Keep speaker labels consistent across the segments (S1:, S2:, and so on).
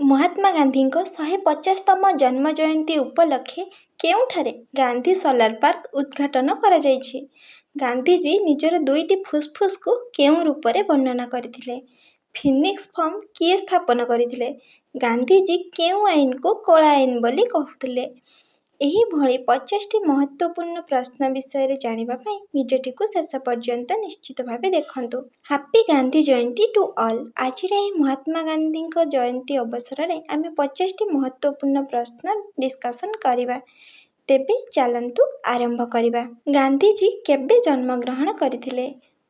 S1: ମହାତ୍ମା ଗାନ୍ଧୀଙ୍କ 150ତମ ଜନ୍ମ ଜୟନ୍ତୀ ଉପଲକ୍ଷେ କେଉଁଠାରେ ଗାନ୍ଧୀ ସୋଲାର ପାର୍କ ଉଦ୍ଘାଟନ କରାଯାଇଛି? ଗାନ୍ଧିଜୀ ନିଜର ଦୁଇଟି ଫୁସ୍ଫୁସ୍କୁ କେଉଁ ରୂପରେ ବର୍ଣ୍ଣନା କରିଥିଲେ? ଫିନିକ୍ସ ଫର୍ମ କିଏ ସ୍ଥାପନ କରିଥିଲେ? ଗାନ୍ଧିଜୀ କେଉଁ ଆଇନକୁ କଳା ଆଇନ ବୋଲି କହୁଥିଲେ? ଏହିଭଳି 50ଟି ମହତ୍ତ୍ୱପୂର୍ଣ୍ଣ ପ୍ରଶ୍ନ ବିଷୟରେ ଜାଣିବା ପାଇଁ ଭିଡ଼ିଓଟିକୁ ଶେଷ ପର୍ଯ୍ୟନ୍ତ ନିଶ୍ଚିତ ଭାବେ ଦେଖନ୍ତୁ। Happy Gandhi Jayanti to all. ଆଜିର ଏହି ମହାତ୍ମା ଗାନ୍ଧୀଙ୍କ ଜୟନ୍ତୀ ଅବସରରେ ଆମେ 50ଟି ମହତ୍ତ୍ୱପୂର୍ଣ୍ଣ ପ୍ରଶ୍ନ ଡିସ୍କସନ୍ କରିବା। ତେବେ ଚାଲନ୍ତୁ ଆରମ୍ଭ କରିବା। ଗାନ୍ଧିଜୀ କେବେ ଜନ୍ମଗ୍ରହଣ କରିଥିଲେ?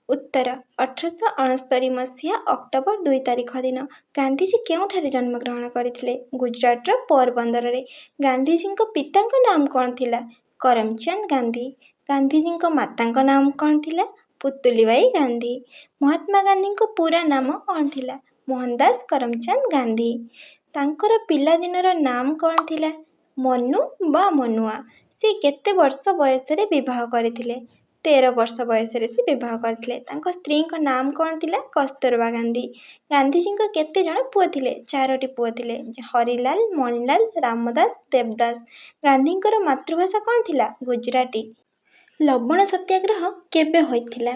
S1: ଉତ୍ତର, 1869 ମସିହା ଅକ୍ଟୋବର 2 ତାରିଖ ଦିନ। ଗାନ୍ଧିଜୀ କେଉଁଠାରେ ଜନ୍ମଗ୍ରହଣ କରିଥିଲେ? ଗୁଜରାଟର ପୋରବନ୍ଦରରେ। ଗାନ୍ଧିଜୀଙ୍କ ପିତାଙ୍କ ନାମ କ'ଣ ଥିଲା? କରମଚାନ୍ଦ ଗାନ୍ଧୀ। ଗାନ୍ଧିଜୀଙ୍କ ମାତାଙ୍କ ନାମ କ'ଣ ଥିଲା? ପୁତୁଲିବାଇ ଗାନ୍ଧୀ। ମହାତ୍ମା ଗାନ୍ଧୀଙ୍କ ପୁରା ନାମ କ'ଣ ଥିଲା? ମୋହନଦାସ କରମଚାନ୍ଦ ଗାନ୍ଧୀ। ତାଙ୍କର ପିଲାଦିନର ନାମ କ'ଣ ଥିଲା? ମନୁ ବା ମନୁଆ। ସେ କେତେ ବର୍ଷ ବୟସରେ ବିବାହ କରିଥିଲେ? 13 ବର୍ଷ ବୟସରେ ସେ ବିବାହ କରିଥିଲେ। ତାଙ୍କ ସ୍ତ୍ରୀଙ୍କ ନାମ କ'ଣ ଥିଲା? କସ୍ତୁରବା ଗାନ୍ଧୀ। ଗାନ୍ଧିଜୀଙ୍କ କେତେ ଜଣ ପୁଅ ଥିଲେ? 4ଟି ପୁଅ ଥିଲେ, ହରିଲାଲ, ମଣିଲାଲ, ରାମଦାସ, ଦେବଦାସ। ଗାନ୍ଧୀଙ୍କର ମାତୃଭାଷା କ'ଣ ଥିଲା? ଗୁଜରାଟୀ। ଲବଣ ସତ୍ୟାଗ୍ରହ କେବେ ହୋଇଥିଲା?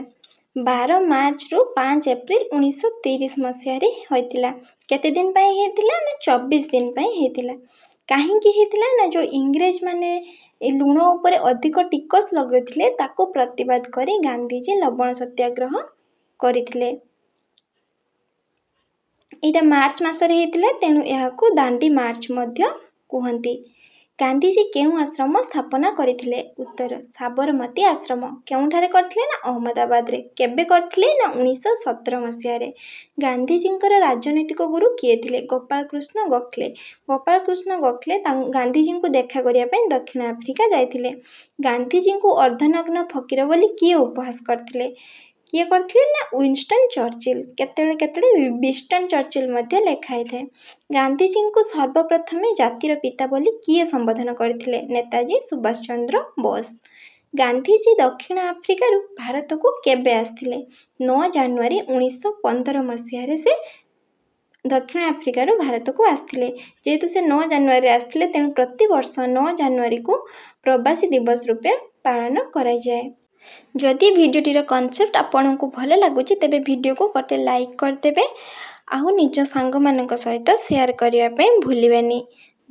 S1: 12 ମାର୍ଚ୍ଚରୁ 5 ଏପ୍ରିଲ 1930 ମସିହାରେ ହୋଇଥିଲା। କେତେ ଦିନ ପାଇଁ ହେଇଥିଲା ନା 24 ଦିନ ପାଇଁ ହେଇଥିଲା। କାହିଁକି ହେଇଥିଲା ନା ଯେଉଁ ଇଂରେଜମାନେ ଲୁଣ ଉପରେ ଅଧିକ ଟିକସ ଲଗାଉଥିଲେ, ତାକୁ ପ୍ରତିବାଦ କରି ଗାନ୍ଧିଜୀ ଲବଣ ସତ୍ୟାଗ୍ରହ କରିଥିଲେ। ଏଇଟା ମାର୍ଚ୍ଚ ମାସରେ ହେଇଥିଲା, ତେଣୁ ଏହାକୁ ଦାଣ୍ଡି ମାର୍ଚ୍ଚ ମଧ୍ୟ କୁହନ୍ତି। ଗାନ୍ଧିଜୀ କେଉଁ ଆଶ୍ରମ ସ୍ଥାପନା କରିଥିଲେ? ଉତ୍ତର, ସାବରମତୀ ଆଶ୍ରମ। କେଉଁଠାରେ କରିଥିଲେ ନା ଅହମ୍ମଦାବାଦରେ। କେବେ କରିଥିଲେ ନା 1917 ମସିହାରେ। ଗାନ୍ଧିଜୀଙ୍କର ରାଜନୈତିକ ଗୁରୁ କିଏ ଥିଲେ? ଗୋପାଳକୃଷ୍ଣ ଗୋଖଲେ। ଗୋପାଳକୃଷ୍ଣ ଗୋଖଲେ ଗାନ୍ଧିଜୀଙ୍କୁ ଦେଖା କରିବା ପାଇଁ ଦକ୍ଷିଣ ଆଫ୍ରିକା ଯାଇଥିଲେ। ଗାନ୍ଧିଜୀଙ୍କୁ ଅର୍ଦ୍ଧନଗ୍ନ ଫକୀର ବୋଲି କିଏ ଉପହାସ କରିଥିଲେ? କିଏ କରିଥିଲେ ନା ୱିନଷ୍ଟନ୍ ଚର୍ଚିଲ୍। କେତେବେଳେ କେତେବେଳେ ବିଷ୍ଟନ୍ ଚର୍ଚିଲ୍ ମଧ୍ୟ ଲେଖା ହେଇଥାଏ। ଗାନ୍ଧିଜୀଙ୍କୁ ସର୍ବପ୍ରଥମେ ଜାତିର ପିତା ବୋଲି କିଏ ସମ୍ବୋଧନ କରିଥିଲେ? ନେତାଜୀ ସୁଭାଷ ଚନ୍ଦ୍ର ବୋଷ। ଗାନ୍ଧିଜୀ ଦକ୍ଷିଣ ଆଫ୍ରିକାରୁ ଭାରତକୁ କେବେ ଆସିଥିଲେ? 9 ଜାନୁଆରୀ 1915 ମସିହାରେ ସେ ଦକ୍ଷିଣ ଆଫ୍ରିକାରୁ ଭାରତକୁ ଆସିଥିଲେ। ଯେହେତୁ ସେ 9 ଜାନୁଆରୀରେ ଆସିଥିଲେ, ତେଣୁ ପ୍ରତିବର୍ଷ 9 ଜାନୁଆରୀକୁ ପ୍ରବାସୀ ଦିବସ ରୂପେ ପାଳନ କରାଯାଏ। ଯଦି ଭିଡ଼ିଓଟିର କନସେପ୍ଟ ଆପଣଙ୍କୁ ଭଲ ଲାଗୁଛି, ତେବେ ଭିଡ଼ିଓକୁ ଗୋଟେ ଲାଇକ୍ କରିଦେବେ ଆଉ ନିଜ ସାଙ୍ଗମାନଙ୍କ ସହିତ ସେୟାର କରିବା ପାଇଁ ଭୁଲିବେନି।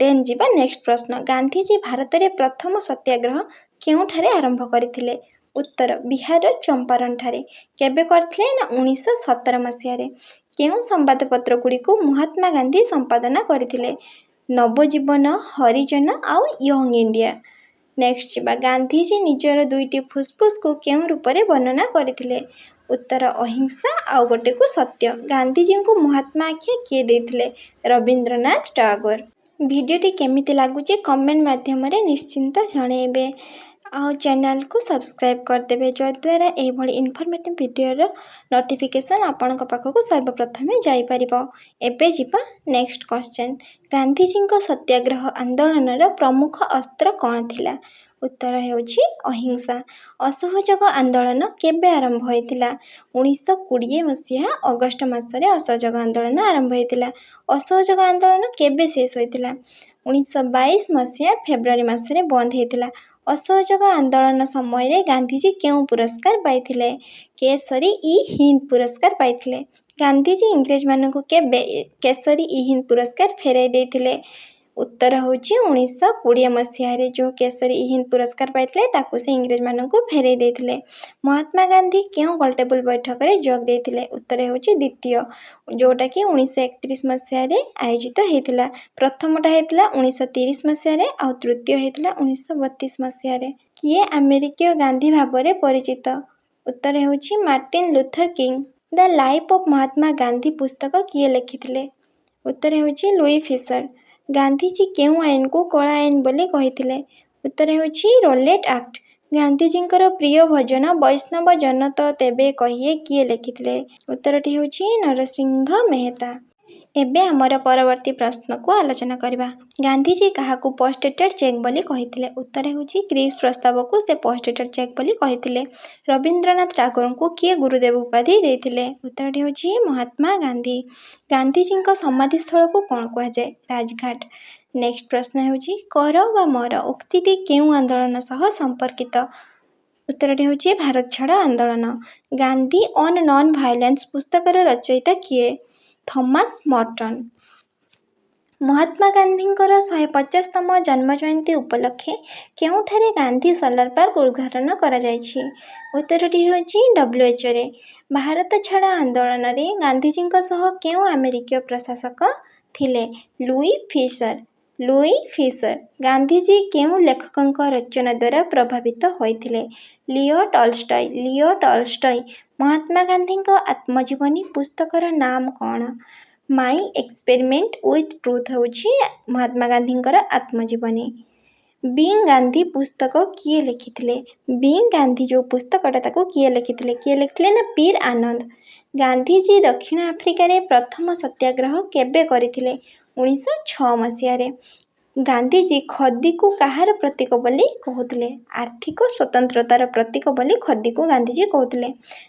S1: ଦେନ୍ ଯିବା ନେକ୍ସଟ ପ୍ରଶ୍ନ। ଗାନ୍ଧିଜୀ ଭାରତରେ ପ୍ରଥମ ସତ୍ୟାଗ୍ରହ କେଉଁଠାରେ ଆରମ୍ଭ କରିଥିଲେ? ଉତ୍ତର, ବିହାରର ଚମ୍ପାରଣଠାରେ। କେବେ କରିଥିଲେ ନା 1917 ମସିହାରେ। କେଉଁ ସମ୍ବାଦପତ୍ରଗୁଡ଼ିକୁ ମହାତ୍ମା ଗାନ୍ଧୀ ସମ୍ପାଦନା କରିଥିଲେ? ନବଜୀବନ, ହରିଜନ ଆଉ ୟଙ୍ଗ ଇଣ୍ଡିଆ। ନେକ୍ସଟ ଯିବା। ଗାନ୍ଧିଜୀ ନିଜର ଦୁଇଟି ଫୁସ୍ଫୁସ୍କୁ କେଉଁ ରୂପରେ ବର୍ଣ୍ଣନା କରିଥିଲେ? ଉତ୍ତର, ଅହିଂସା ଆଉ ଗୋଟେକୁ ସତ୍ୟ। ଗାନ୍ଧିଜୀଙ୍କୁ ମହାତ୍ମା ଆଖ୍ୟା କିଏ ଦେଇଥିଲେ? ରବୀନ୍ଦ୍ରନାଥ ଟାଗୋର। ଭିଡ଼ିଓଟି କେମିତି ଲାଗୁଛି କମେଣ୍ଟ ମାଧ୍ୟମରେ ନିଶ୍ଚିନ୍ତ ଜଣେଇବେ ଆଉ ଚ୍ୟାନେଲକୁ ସବସ୍କ୍ରାଇବ୍ କରିଦେବେ, ଯଦ୍ୱାରା ଏଇଭଳି ଇନଫର୍ମେଟିଭ୍ ଭିଡ଼ିଓର ନୋଟିଫିକେସନ୍ ଆପଣଙ୍କ ପାଖକୁ ସର୍ବପ୍ରଥମେ ଯାଇପାରିବ। ଏବେ ଯିବା ନେକ୍ସଟ କ୍ୱେଶ୍ଚନ୍। ଗାନ୍ଧିଜୀଙ୍କ ସତ୍ୟାଗ୍ରହ ଆନ୍ଦୋଳନର ପ୍ରମୁଖ ଅସ୍ତ୍ର କ'ଣ ଥିଲା? ଉତ୍ତର ହେଉଛି ଅହିଂସା। ଅସହଯୋଗ ଆନ୍ଦୋଳନ କେବେ ଆରମ୍ଭ ହୋଇଥିଲା? 1920 ମସିହା ଅଗଷ୍ଟ ମାସରେ ଅସହଯୋଗ ଆନ୍ଦୋଳନ ଆରମ୍ଭ ହୋଇଥିଲା। ଅସହଯୋଗ ଆନ୍ଦୋଳନ କେବେ ଶେଷ ହୋଇଥିଲା? 1922 ମସିହା ଫେବୃଆରୀ ମାସରେ ବନ୍ଦ ହୋଇଥିଲା। ଅସହଯୋଗ ଆନ୍ଦୋଳନ ସମୟରେ ଗାନ୍ଧିଜୀ କେଉଁ ପୁରସ୍କାର ପାଇଥିଲେ? କେଶରୀ ଇ ହିନ୍ଦ ପୁରସ୍କାର ପାଇଥିଲେ। ଗାନ୍ଧିଜୀ ଇଂରେଜମାନଙ୍କୁ କେବେ କେଶରୀ ଇ ହିନ୍ଦ ପୁରସ୍କାର ଫେରାଇ ଦେଇଥିଲେ? ଉତ୍ତର ହେଉଛି 1920 ମସିହାରେ ଯେଉଁ କେଶରୀ ଇ ହିନ୍ଦ ପୁରସ୍କାର ପାଇଥିଲେ, ତାକୁ ସେ ଇଂରେଜମାନଙ୍କୁ ଫେରାଇ ଦେଇଥିଲେ। ମହାତ୍ମା ଗାନ୍ଧୀ କେଉଁ ଗୋଲଟେବୁଲ ବୈଠକରେ ଯୋଗ ଦେଇଥିଲେ? ଉତ୍ତର ହେଉଛି ଦ୍ୱିତୀୟ, ଯେଉଁଟାକି 1931 ମସିହାରେ ଆୟୋଜିତ ହେଇଥିଲା। ପ୍ରଥମଟା ହେଇଥିଲା 1930 ମସିହାରେ ଆଉ ତୃତୀୟ ହେଇଥିଲା 1932 ମସିହାରେ। କିଏ ଆମେରିକୀୟ ଗାନ୍ଧୀ ଭାବରେ ପରିଚିତ? ଉତ୍ତର ହେଉଛି Martin Luther king. The life of Mahatma Gandhi ପୁସ୍ତକ କିଏ ଲେଖିଥିଲେ? ଉତ୍ତର ହେଉଛି ଲୁଇ ଫିସର। ଗାନ୍ଧିଜୀ କେଉଁ ଆଇନକୁ କଳା ଆଇନ ବୋଲି କହିଥିଲେ? ଉତ୍ତର ହେଉଛି ରୋଲେଟ୍ ଆକ୍ଟ। ଗାନ୍ଧିଜୀଙ୍କର ପ୍ରିୟ ଭଜନ ବୈଷ୍ଣବ ଜନ ତ ତେବେ କହିଏ କିଏ ଲେଖିଥିଲେ? ଉତ୍ତରଟି ହେଉଛି ନରସିଂହ ମେହେତା। ଏବେ ଆମର ପରବର୍ତ୍ତୀ ପ୍ରଶ୍ନକୁ ଆଲୋଚନା କରିବା। ଗାନ୍ଧିଜୀ କାହାକୁ ପୋଷ୍ଟ ଡେଟେଡ୍ ଚେକ୍ ବୋଲି କହିଥିଲେ? ଉତ୍ତର ହେଉଛି, କ୍ରିପ୍ସ ପ୍ରସ୍ତାବକୁ ସେ ପୋଷ୍ଟ ଡେଟେଡ୍ ଚେକ୍ ବୋଲି କହିଥିଲେ। ରବୀନ୍ଦ୍ରନାଥ ଟାଗୋରଙ୍କୁ କିଏ ଗୁରୁଦେବ ଉପାଧି ଦେଇଥିଲେ? ଉତ୍ତରଟି ହେଉଛି ମହାତ୍ମା ଗାନ୍ଧୀ। ଗାନ୍ଧିଜୀଙ୍କ ସମାଧିସ୍ଥଳକୁ କ'ଣ କୁହାଯାଏ? ରାଜଘାଟ। ନେକ୍ସଟ ପ୍ରଶ୍ନ ହେଉଛି, କର ବା ମର ଉକ୍ତିଟି କେଉଁ ଆନ୍ଦୋଳନ ସହ ସମ୍ପର୍କିତ? ଉତ୍ତରଟି ହେଉଛି ଭାରତ ଛାଡ଼ ଆନ୍ଦୋଳନ। ଗାନ୍ଧୀ ଅନ୍ ନନ୍ ଭାୟୋଲେନ୍ସ ପୁସ୍ତକର ରଚୟିତା କିଏ? Thomas Merton. Mahatma ଗାନ୍ଧୀଙ୍କର 150ତମ ଜନ୍ମ ଜୟନ୍ତୀ ଉପଲକ୍ଷେ କେଉଁଠାରେ ଗାନ୍ଧୀ ସୋଲାର ପାର୍କ ଉଦ୍ଘାଟନ କରାଯାଇଛି? ଉତ୍ତରଟି ହେଉଛି ଡବ୍ଲ୍ୟୁଏଚ୍ଓରେ। ଭାରତ ଛାଡ଼ ଆନ୍ଦୋଳନରେ ଗାନ୍ଧିଜୀଙ୍କ ସହ କେଉଁ ଆମେରିକୀୟ ପ୍ରଶାସକ ଥିଲେ? Louis Fisher, Louis Fisher. Gandhiji କେଉଁ ଲେଖକଙ୍କ ରଚନା ଦ୍ୱାରା ପ୍ରଭାବିତ ହୋଇଥିଲେ? Leo Tolstoy, Leo Tolstoy. Mahatma ଗାନ୍ଧୀଙ୍କ ଆତ୍ମଜୀବନୀ ପୁସ୍ତକର ନାମ କ'ଣ? ମାଇ ଏକ୍ସପେରିମେଣ୍ଟ ୱିଥ୍ ଟ୍ରୁଥ୍ ହେଉଛି ମହାତ୍ମା ଗାନ୍ଧୀଙ୍କର ଆତ୍ମଜୀବନୀ। ବିଇଙ୍ଗ ଗାନ୍ଧୀ ପୁସ୍ତକ କିଏ ଲେଖିଥିଲେ? ବିଇଙ୍ଗ ଗାନ୍ଧୀ ଯେଉଁ ପୁସ୍ତକଟା, ତାକୁ କିଏ ଲେଖିଥିଲେ? କିଏ ଲେଖିଥିଲେ ନା ପୀର ଆନନ୍ଦ। ଗାନ୍ଧିଜୀ ଦକ୍ଷିଣ ଆଫ୍ରିକାରେ ପ୍ରଥମ ସତ୍ୟାଗ୍ରହ କେବେ କରିଥିଲେ? 1906 ମସିହାରେ। ଗାନ୍ଧିଜୀ ଖଦିକୁ କାହାର ପ୍ରତୀକ ବୋଲି କହୁଥିଲେ? ଆର୍ଥିକ ସ୍ୱତନ୍ତ୍ରତାର ପ୍ରତୀକ ବୋଲି ଖଦିକୁ ଗାନ୍ଧିଜୀ କହୁଥିଲେ।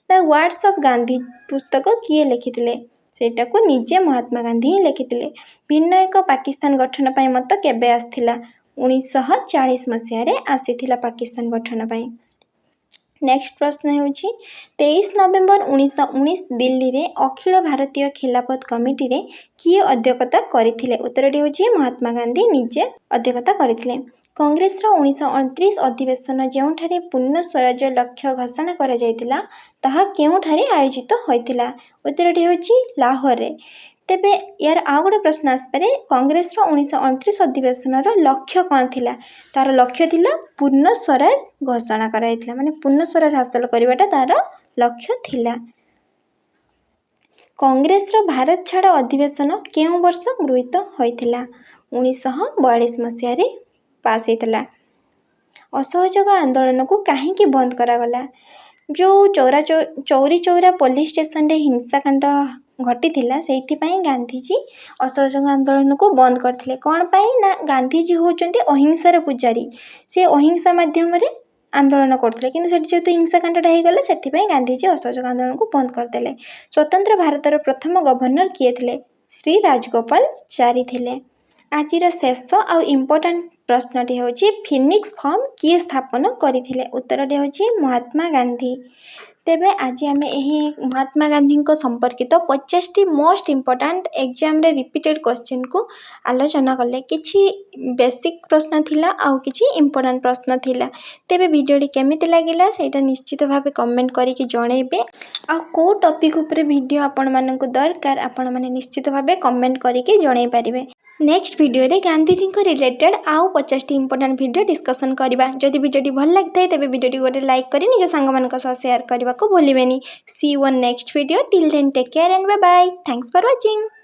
S1: ଦ ୱାର୍ଡ଼ସ୍ ଅଫ୍ ଗାନ୍ଧୀ ପୁସ୍ତକ କିଏ ଲେଖିଥିଲେ? ସେଇଟାକୁ ନିଜେ ମହାତ୍ମା ଗାନ୍ଧୀ ହିଁ ଲେଖିଥିଲେ। ଭିନ୍ନ ଏକ ପାକିସ୍ତାନ ଗଠନ ପାଇଁ ମତ କେବେ ଆସିଥିଲା? 1940 ମସିହାରେ ଆସିଥିଲା ପାକିସ୍ତାନ ଗଠନ ପାଇଁ। ନେକ୍ସଟ ପ୍ରଶ୍ନ ହେଉଛି, 23 ନଭେମ୍ବର 1919 ଦିଲ୍ଲୀରେ ଅଖିଳ ଭାରତୀୟ ଖିଲାଫତ କମିଟିରେ କିଏ ଅଧ୍ୟକ୍ଷତା କରିଥିଲେ? ଉତ୍ତରଟି ହେଉଛି ମହାତ୍ମା ଗାନ୍ଧୀ ନିଜେ ଅଧ୍ୟକ୍ଷତା କରିଥିଲେ। କଂଗ୍ରେସର 1929 ଅଧିବେଶନ, ଯେଉଁଠାରେ ପୂର୍ଣ୍ଣ ସ୍ୱରାଜ ଲକ୍ଷ୍ୟ ଘୋଷଣା କରାଯାଇଥିଲା, ତାହା କେଉଁଠାରେ ଆୟୋଜିତ ହୋଇଥିଲା? ଉତ୍ତରଟି ହେଉଛି ଲାହୋରରେ। ତେବେ ୟାର ଆଉ ଗୋଟେ ପ୍ରଶ୍ନ ଆସିପାରେ, କଂଗ୍ରେସର 1929 ଅଧିବେଶନର ଲକ୍ଷ୍ୟ କ'ଣ ଥିଲା? ତାର ଲକ୍ଷ୍ୟ ଥିଲା ପୂର୍ଣ୍ଣ ସ୍ୱରାଜ ଘୋଷଣା କରାଯାଇଥିଲା, ମାନେ ପୂର୍ଣ୍ଣ ସ୍ୱରାଜ ହାସଲ କରିବାଟା ତାର ଲକ୍ଷ୍ୟ ଥିଲା। କଂଗ୍ରେସର ଭାରତ ଛାଡ଼ ଅଧିବେଶନ କେଉଁ ବର୍ଷ ଗୃହୀତ ହୋଇଥିଲା? 1942 ମସିହାରେ ପାସ୍ ହେଇଥିଲା। ଅସହଯୋଗ ଆନ୍ଦୋଳନକୁ କାହିଁକି ବନ୍ଦ କରାଗଲା? ଯେଉଁ ଚୌରି ଚୌରା ପୋଲିସ ଷ୍ଟେସନରେ ହିଂସାକାଣ୍ଡ ଘଟିଥିଲା, ସେଇଥିପାଇଁ ଗାନ୍ଧିଜୀ ଅସହଯୋଗ ଆନ୍ଦୋଳନକୁ ବନ୍ଦ କରିଥିଲେ। କ'ଣ ପାଇଁ ନା ଗାନ୍ଧିଜୀ ହେଉଛନ୍ତି ଅହିଂସାର ପୂଜାରୀ। ସେ ଅହିଂସା ମାଧ୍ୟମରେ ଆନ୍ଦୋଳନ କରୁଥିଲେ, କିନ୍ତୁ ସେଠି ଯେହେତୁ ହିଂସାକାଣ୍ଡଟା ହେଇଗଲା, ସେଥିପାଇଁ ଗାନ୍ଧିଜୀ ଅସହଯୋଗ ଆନ୍ଦୋଳନକୁ ବନ୍ଦ କରିଦେଲେ। ସ୍ୱତନ୍ତ୍ର ଭାରତର ପ୍ରଥମ ଗଭର୍ଣ୍ଣର କିଏ ଥିଲେ? ଶ୍ରୀ ରାଜଗୋପାଳଚାରୀ ଥିଲେ। ଆଜିର ଶେଷ ଆଉ ଇମ୍ପୋର୍ଟାଣ୍ଟ ପ୍ରଶ୍ନଟି ହେଉଛି, ଫିନିକ୍ସ ଫର୍ମ କିଏ ସ୍ଥାପନ କରିଥିଲେ? ଉତ୍ତରଟି ହେଉଛି ମହାତ୍ମା ଗାନ୍ଧୀ। ତେବେ ଆଜି ଆମେ ଏହି ମହାତ୍ମା ଗାନ୍ଧୀଙ୍କ ସମ୍ପର୍କିତ 50ଟି ମୋଷ୍ଟ ଇମ୍ପୋର୍ଟାଣ୍ଟ ଏକ୍ଜାମରେ ରିପିଟେଡ଼ କ୍ୱେଶ୍ଚିନ୍କୁ ଆଲୋଚନା କଲେ। କିଛି ବେସିକ୍ ପ୍ରଶ୍ନ ଥିଲା ଆଉ କିଛି ଇମ୍ପୋର୍ଟାଣ୍ଟ ପ୍ରଶ୍ନ ଥିଲା। ତେବେ ଭିଡ଼ିଓଟି କେମିତି ଲାଗିଲା, ସେଇଟା ନିଶ୍ଚିତ ଭାବେ କମେଣ୍ଟ କରିକି ଜଣେଇବେ। ଆଉ କେଉଁ ଟପିକ୍ ଉପରେ ଭିଡ଼ିଓ ଆପଣମାନଙ୍କୁ ଦରକାର, ଆପଣମାନେ ନିଶ୍ଚିତ ଭାବେ କମେଣ୍ଟ କରିକି ଜଣେଇ ପାରିବେ। ନେକ୍ସଟ ଭିଡ଼ିଓରେ ଗାନ୍ଧିଜୀଙ୍କ ରିଲେଟେଡ଼ ଆଉ 50ଟି ଇମ୍ପୋର୍ଟାଣ୍ଟ ଭିଡ଼ିଓ ଡିସ୍କସନ୍ କରିବା। ଯଦି ଭିଡ଼ିଓଟି ଭଲ ଲାଗିଥାଏ, ତେବେ ଭିଡ଼ିଓଟି ଗୋଟେ ଲାଇକ୍ କରି ନିଜ ସାଙ୍ଗମାନଙ୍କ ସହ ସେୟାର କରିବାକୁ ଭୁଲିବେନି। See you on next video. Till then, take care and bye bye. Thanks for watching.